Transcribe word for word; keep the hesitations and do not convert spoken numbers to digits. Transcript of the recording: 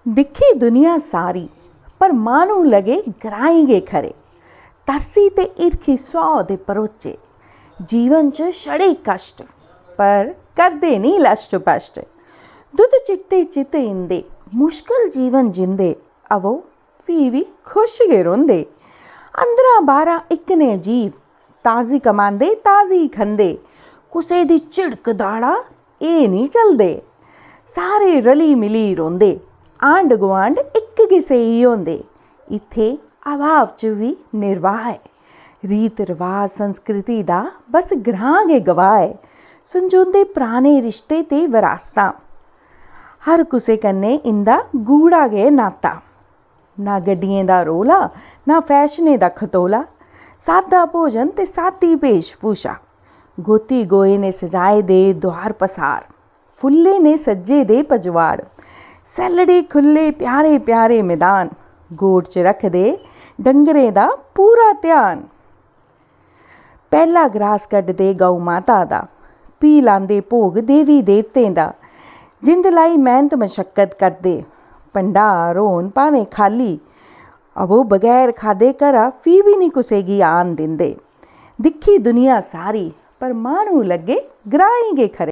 दिक्खी दुनिया सारी, पर माह्नू लगे ग्राईं गै खरे। तरसी ते हिरखी सौ दे परोचे, जीवन च छड़े कश्ट, पर करदे निं लश्ट पश्ट। दुद्ध चिट्टे चित इंदे, मुश्कल जीवन जिंदे, अवो फ्ही बी खुश गै रौंह्दे। अंदरा बाह्रा इक ने जीव, ताजी कमांदे ताजी खंदे। कुसै दी झिड़क दाड़ा एह् निं चलदे। सारे रली मिली रौंह्दे, आंढ गुआंढ इक गै सेही होंदे। इत्थै अभाव च बी निर्वाह ऐ। रीत रवाज संस्कृति दा बस ग्रांऽ गै गवाह ऐ। संजोंदे पराने रिश्ते ते बरासतां। हर कुसै कन्नै इं'दा गूढ़ा गै नाता। ना गड्डियें दा रोला, ना फैशनें दा खतोला। सादा भोजन ते सादी वेशभूषा। गोती गोए ने सजाए दे द्वार पसार। फुल्लें ने सज्जे दे पजवाड़। सैलड़े खु'ल्ले प्यारे प्यारे मैदान। गोठ च रखदे डंगरें दा पूरा ध्यान। पैह्ला ग्रास कड्ढदे गौ माता दा, फ्ही लांदे भोग देवी देवतें दा। जिंद लाई मैह्नत मशक्कत करदे, भंडार होन भामें खाल्ली, अवो बगैर खाद्धे घरा फ्ही बी निं कुसै गी आन दिंदे। दिक्खी दुनिया सारी, पर माह्नू लग्गे ग्राईं गै खरे।